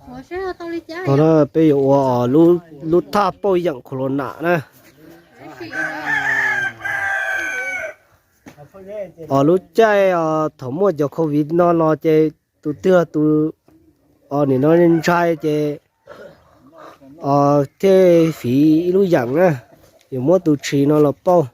Thaum no peb yuav ua lub thaj pauj yeem corona na. Os lub caij thaum muaj cov covid no los ces tus twg tus os nim no ntshai ces os thiaj fiv ib lub yeem na, yuav muab tus tshis no los pauj.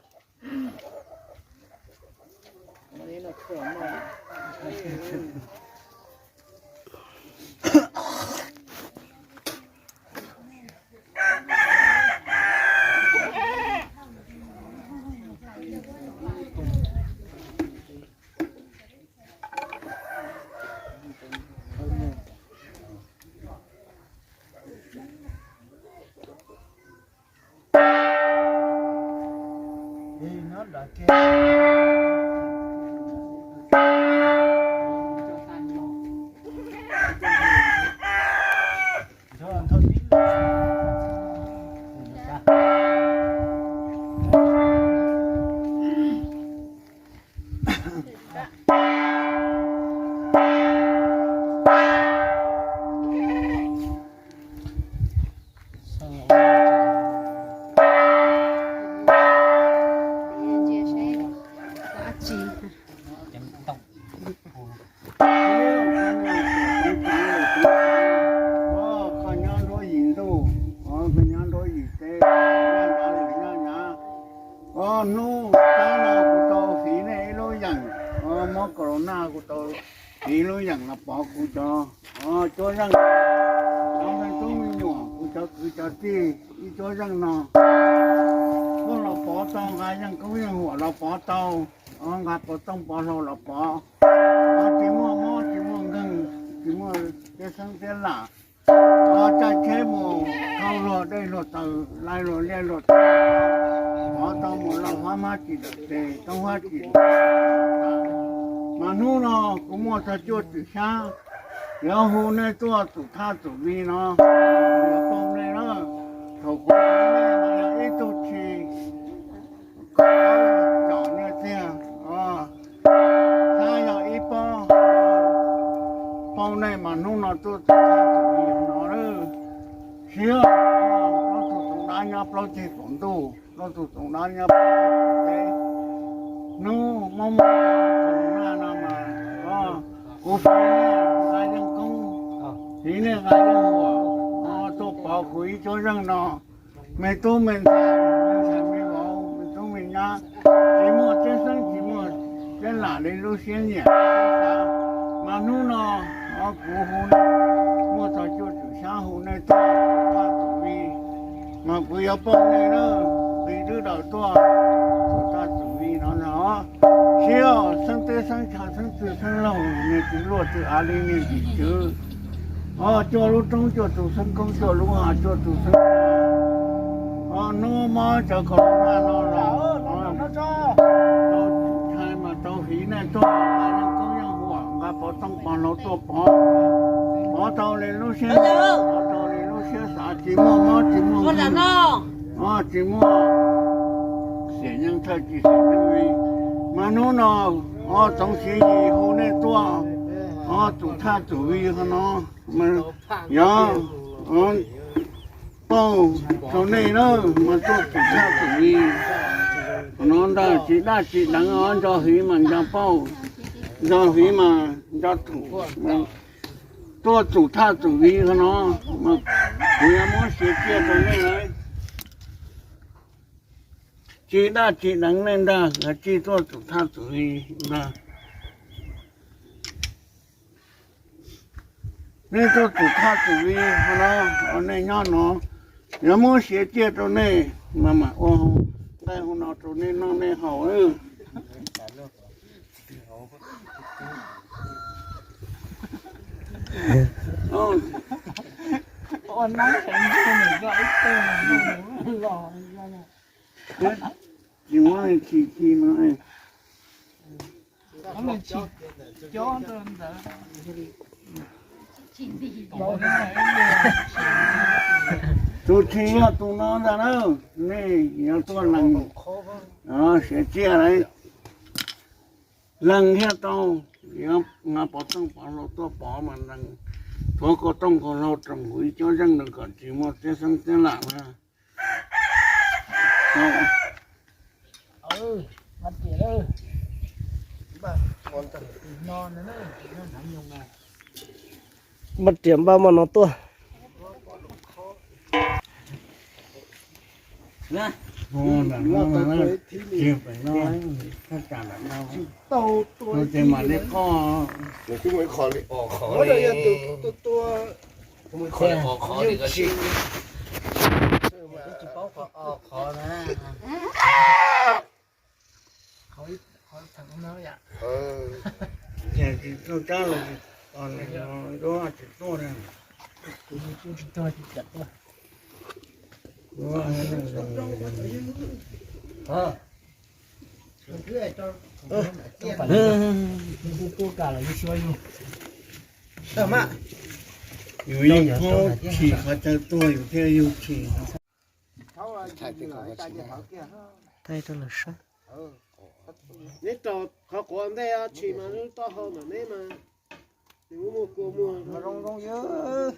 Koj nyob nruab yim ntuj, koj nyob nruab yim teb, nyob nrad los nyob nrad. Hnub tsaib no kuv tau fiv nej ib lub yeem, muab corona kuv tau fiv ib lub yeem los pov kuv cov cuab zeej, cov me tub me nyuam, kuv cov kwv cov tij ib cuab zeej no. Muab los pov tau, nqa yeej koob yeej huam los pov tau, nqa pov tooj pov hlau los pov. Tsis muaj mob tsis muaj nkeeg, tsis muaj tiab xeeb tiab lam. Txaj tsheb mus thauj luag dej luag taws, laij luag liaj luag teb, pov tau mus lauj hab mab tsis dawm tes, toob hab tsis dawm. Mas hnub no kuv muaj txog cuaj tswm xyab, yuav hu nej tuaj txum thaj txum vij no, yuav pauj nej na. Thaum kuv hu nej mas yog ib tug tshis, kom nej tiag, xyab yog ib pob, pauj nej mas hnub no tuaj txum thaj txum vij no lawm. Siab, plaub tug toov dab nyob plaub ceg kaum ntuj, plaub tug toov dab nyob plaub ceg kaum teb. Hnub mob mob corona no mas kuv fiv nej nqa yeej koob, fiv nej nqa yeej huam, tuaj pov kuv ib cuab zeej no. Me tub me ntxhais, me ntxhais me vauv, me tub me nyab, tsis muaj tiab xeeb tsis muaj tiab lam li lub siab nyiam siab xav. Mas hnub no kuv hu, muaj txog cuaj tswm xyab hu nej tuaj txum thaj txum vij, mas kuv yuav pauj nej na, nqis twb daws tuaj txum thaj txum vij no no. Siab xeeb teb xeeb chaw xeeb txwg xeeb laug, niag tsis luaj tsis av li niag tim tswv. Cuaj lub roob cuaj tus xeeb koob, cuaj lub hav cuaj tus xeeb, hnub mob cov corona no los tau ntshai mas tau fiv nej tuaj nqa yeej koob yeej huam, nqa pov tooj pov hlau tuaj pov. Pov tau li lub siab, pov tau li lub siab xav, tsis muaj mob tsis muaj, tsis muaj xiam yeej thawj tsis xiam yeej li. Mas hnub no Txoov Siav Yis hu nej tuaj txum thaj txum vij qhov no, yog pauj rau nej na, mas tuaj txum thaj txum vij. Qhov no ntag tsis daj tsis deev os, nco heev mas nco pauj, nco heev mas nco thum, tuaj txum thaj txum vij qhov no, mas kuv yuav muab siav ciaj rau nej lawm. Tsis daj tsis deev nej ntag, kav tsij tuaj txum thaj txum vij ntag. Nej tuaj txum thaj txum vij qhov no, nej nyob no, yuav muab siav ciaj rau nej, mas mam ua nqaij hu no rau nej noj nej haus. Tsis muab khi khi no. Tus tshis yog tus no ntag na, nej yuav tuaj lees siav ciaj lawm. Lees thiaj tau, yuav nqa pov tooj pov hlau tuaj pov mas lees Kov koj rooj koj hlau roos kuv ib co zeej no kom tsis muaj txiab xeeb txiab lam na. Npaj riam npaj maj no tuaj. Ces mam li qoj. Nws twb muaj ib qho li os qhov li. Twb muaj ib qho li os qhov li ko tsis. Tsis paub qhov os qhov na. Ces tsis tuaj kab los tsis tuaj na. Yus yeej paub chim qhov chaw tuag yus thiaj yug chim. Thaij rau lawv saib. Neb rau qhov quav ntej tshis mas lub taub hau ntawm neb mas nws muaj muaj kua muag zoo zoo yog.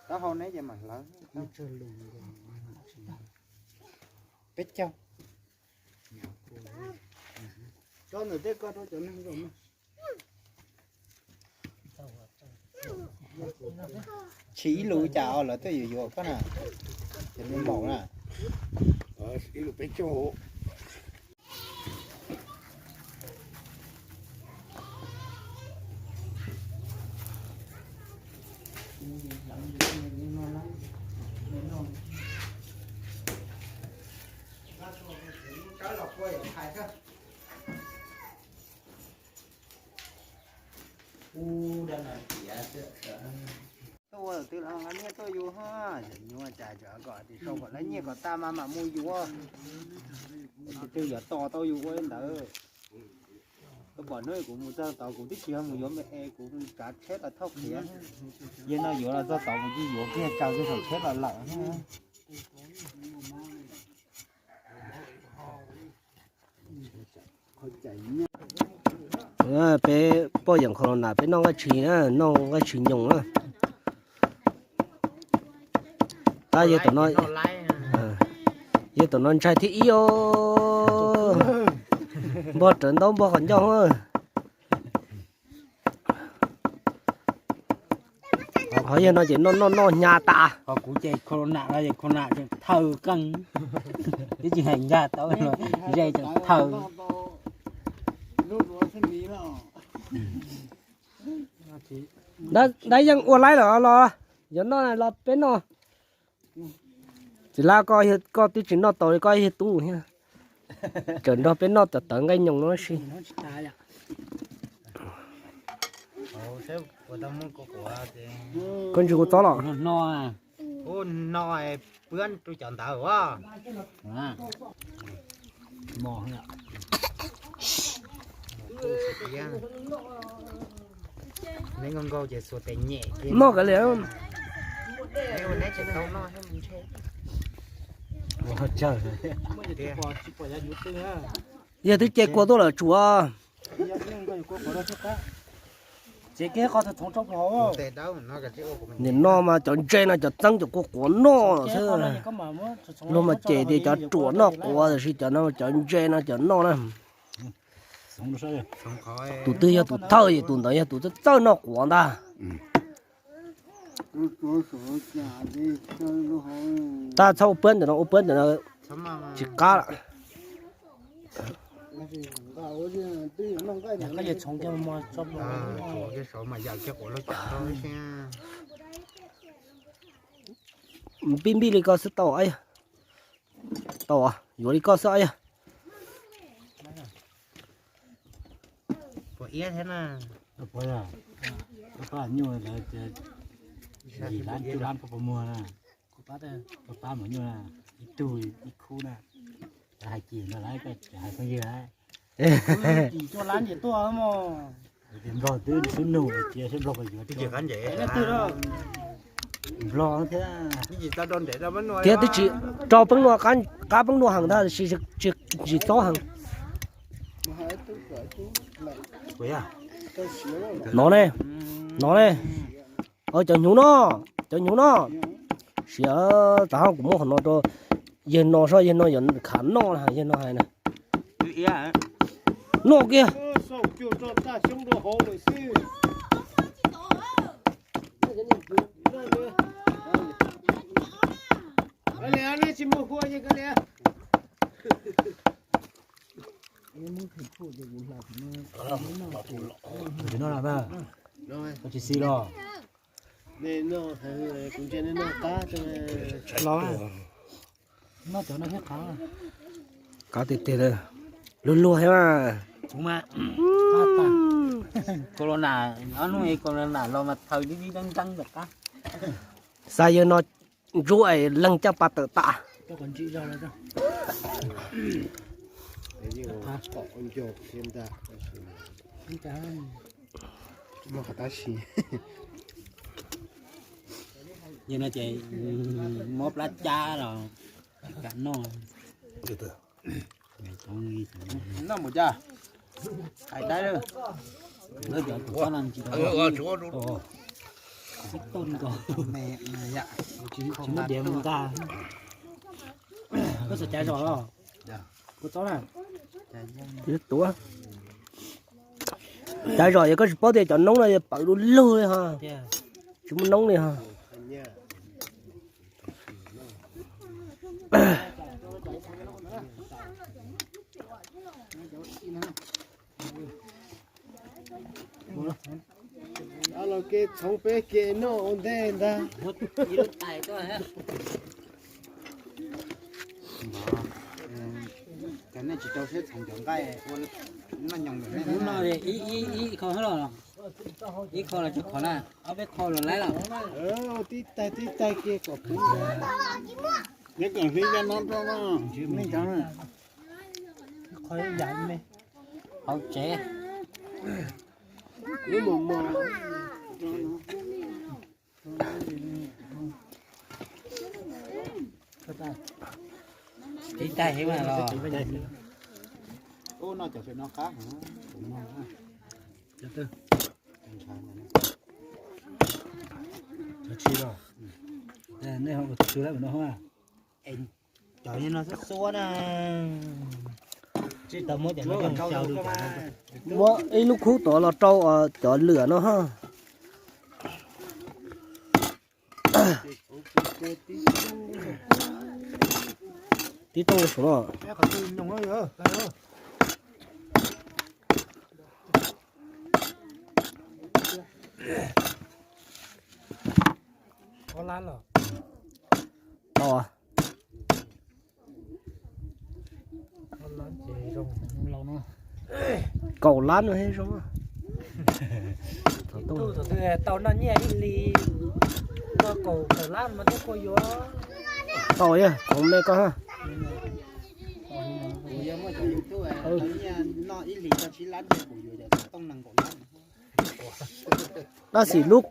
Taub hau neb ces mam hlawv. Peb caug. Tso ntawm tej ko rau cov neeg zoo na. Tshis ib lus cas os lawv twb yuav yuav koj na. Ces me maum na. Ib lus peb caug. Tuaj ua twg los nqa nyiaj tuaj yus hos, nyuaj cas tseem kom tias sau kom lawv nyiaj kom tag mas mam mus yuav. Tus twg yuav tos tau yus ua li ntawd. Koj pom hnub kuv mus txog tod kuv twb tsis yog mus yuav me es kuv mus tsav tsheb los thauj qhiav. Yog no yuav los txog tod kuv twb yuav kiag tsaws kiag saum tsheb los lawm. Peb poj yam Corona peb noj nqaij tshis na, noj nqaij tshis nyoos na. Tab yog tom no, yog tom no ntshai thib ib os. Npog rawv ntaub npog qhov ncauj. Qhov yog no ces noj noj noj hnyav tas. Qhov kuv ces Corona no ces Corona tseem thaw qeej, twb tsis hais ncaj tau, ze tseem thaw. Dab Yeej ua laib lawm los, yog noj los peb noj. Txiv Lab, koj, koj twb tsis noj tau li, koj yog tub thiab. Tseem nrog peb noj tawv nqaij nyoos no si. Koj ntsis kuv txob los. Ub, no pwb rau cov ntawd as. Neb nkaug nkaug ces xuas tes nyem. Noj kav liam. Yog twb ce kua tuaj lawm tsuav. Nim no mas cov ntse no cov txeeb cov kua quav noj xwb. Luag mas cem tias cov ruam noj quav, tiam sis cov no cov ntse no cov noj na. Tus twg yog tus thawj es tus ntawd yog tus txawj txawj noj quav ntag. Tab txhob ua puab ntawm no, ua puab ntawm no tsis qab. Npij npij li ko xwb tau. Tau, yuav li koj xwb yog. Puas iab thiab na? Pab nyuj, yim lab cuaj lab koj puas muag na? Koj pab mas nyuj na. Tug ib khub na, hais cim no lawm, hais phooj ywg lawm. Cim tuaj lab ntias tuaj mog. Nplog twb xub nug cia seb Nplog puas yuav. Nplog thiab. Thiab twb tsis rau peb nua, qab peb nua heev ntag, tsis ntsim txob heev. No ne, no ne. Cov hnyuv no, cov hnyuv no. Siav, tsam ho kuv muab qhov no rau yawg no seb yawg no yuav khav noj na, yawg no hais na. Noj kiag. Tsis xis los. Los, noj cov no thiab qab. Qab tiag tiag, luag luag thiab mas. Kuv mas, corona, ob hnub corona los mas thaw dib dib deeb deeb ntawm qab. Xav yawg no ntsuab es leeg caj pas tawm tas. Yog no ces mob plab cab los tsis kam noj. Noj mus cas, hais dab lawm. Lawv cov tus txob no tsis tau, ib toj nkaus, tsis muab diav mus ntag. Koj xav cav zom los? Kua txob na. Tuav. Cav zom yog koj tsis paub tias cov noob no yog pawv du lug li ho, tsis muaj noob li ho. Los ke txhoov peb ke noj ua ntej ntag. Cov nej tsis tau siab txhoov cov nqaij ua noj nyoos ntawm nej no. Ib qho los, ib qho los tsis qhov na, ob peb qho los laib los. Tib taig tib taig ke kom pub. Nyob kom hlib cov no rau no, nej cov na. Qhov yam me hauv tsev. Lub mos mos. Ib taig heev mas los. Ub, noj cov fem no qab heev. Cov tsi los? Nej ho ua tsis tau lawm no. Cov no xub xuab na. Tsis tau muab cov no coj xyaw li cov no. Muab ib lub khub tod los rau cov lwam no ha. Tib rooj saum no. Tau. Kaum lab no thiab zoo. Tau noj nyiaj ib hlis, noj kaum tawm lab mas thiaj kuj yuav. Tau yog txhoov me koj ha. Dab xim lub,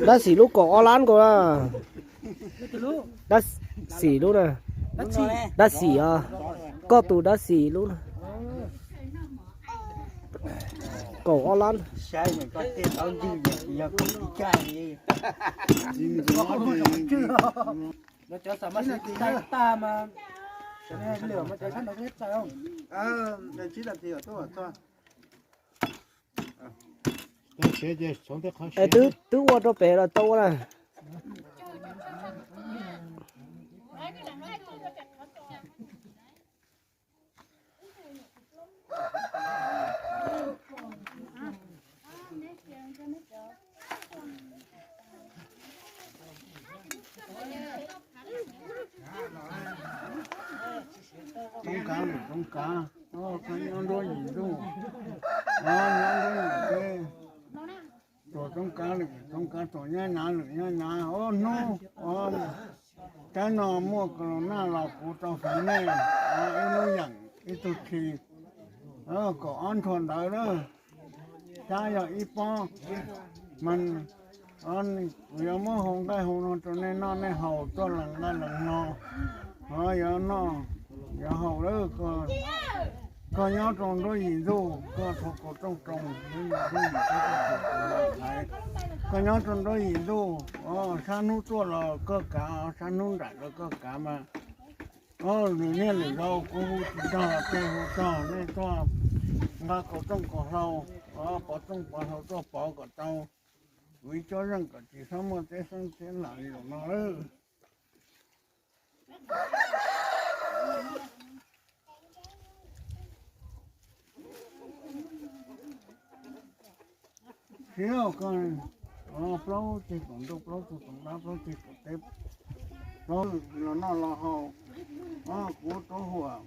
dab xim lub kaum ob lab nkaus na. Dab xim lub na. Dab xim os. Koj tus dab xim lub na. Kaum ob lab. Twb, twb ua rau pem los tau ua na. Txoov kav lwm txoov kav, nyob nruab yim ntuj, nyob nruab yim teb, txoov kav lwm txoov kav, txoov nyab nav lwm nyab nav, ob hnub ob Tsaib no muaj corona los kuv tau xaiv nej ib lub yeem ib tug thi kaum ob ntshuas ntawv lawm. Xyab yog ib pob, mas kuv yuav muab hau nqaij hau no rau nej noj nej haus tuaj lees nqaij lees no, ho yuav noj yuav haus lawm. Koj nyob rau nruab yim ntuj koj thov kaus rooj roo, koj nyob rau nruab yim ntuj, sab hnub tuaj los koj kav, sab hnub nraim los koj kav mas. Lwm niaj lwm zaus kuv hu tsis txog los tej hu txog, nej tuaj nqa kaus rooj kaus hlau, pov rooj pov hlau tuaj pov kom tau kuv ib cuab zeej kom tsis txhob muaj teb xeeb teb lam li zaum no lawm. Siv koj plaub ceg kaum ntuj plaub ceg kaum dab plaub ceg kaum teb plaub los noj los haus, kuv rau huam,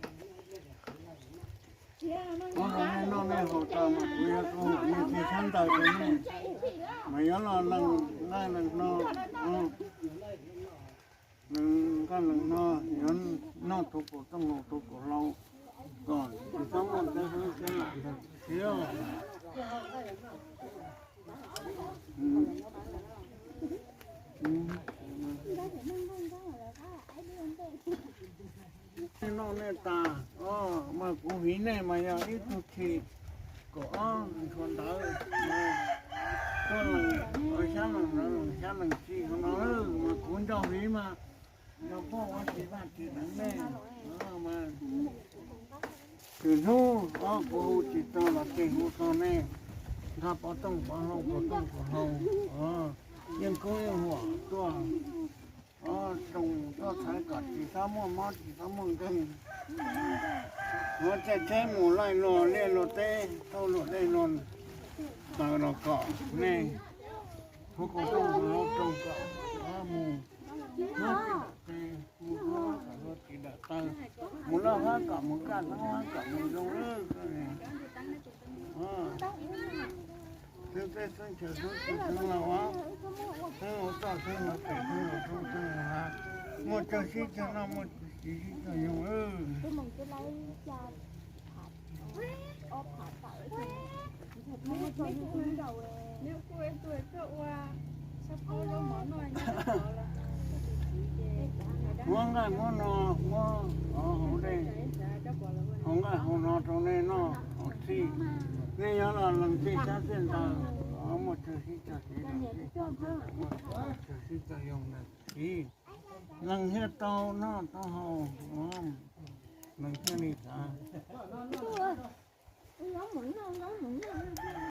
kuv rau nej noj nej haus tas mas kuv yuav rau huam nej txhij xyab ntawv rau nej, mas yuav los lees nqaij lees no, lees nqaij lees no, yuav noj tau kaum rooj haus tau kaus hlau kom tsis txhob muaj teb xeeb teb lam ntawd siv. Nej noj nej tas, mas kuv viv nej mas yog ib tug thi kaum ob ntshuas ntawv, tuaj lees xyab lees ntawv lees xyab lees txhij no mas kuv nco viv mas nco poj ua tsis vaj tsis deev nej. Lwm hnub kuv hu tsis txog los tseg hu txog nej, nqa pov rooj pov hlau pov rooj pov hlau, yeej koob yeej huam tuaj, roos tuaj txhawv kom tsis txhob muaj mob tsis txhob muaj nkeeg. Yuav caij tsheb mus laij luag liaj luag teb tauj luag dej luag taws los kom nej hu kaus rooj hu hlau roos kom mus hab tsis dawm tes, mus hab kom luag tsis dawm taw, mus laj hab kom mus kaj, hab kom mus zoo lawm. Xeeb teb xeeb chaw xeeb tsis xeeb los, xeeb hauv txoj xeeb hauv pes xeeb hauv roob xeeb hauv hav, muaj chaw sib caw noj muaj chaw sib caw yoo lawm. Muab nqaij muab no muab hauv dej, hauv nqaij hauv no rau nej noj haus txhij. Nej yuav los lees txhij xyab txhij ntawv, muaj chaw sib caw siv, muaj chaw sib caw yoo ntawd siv. Lees thiaj tau noj tau haus, lees thiaj li xav.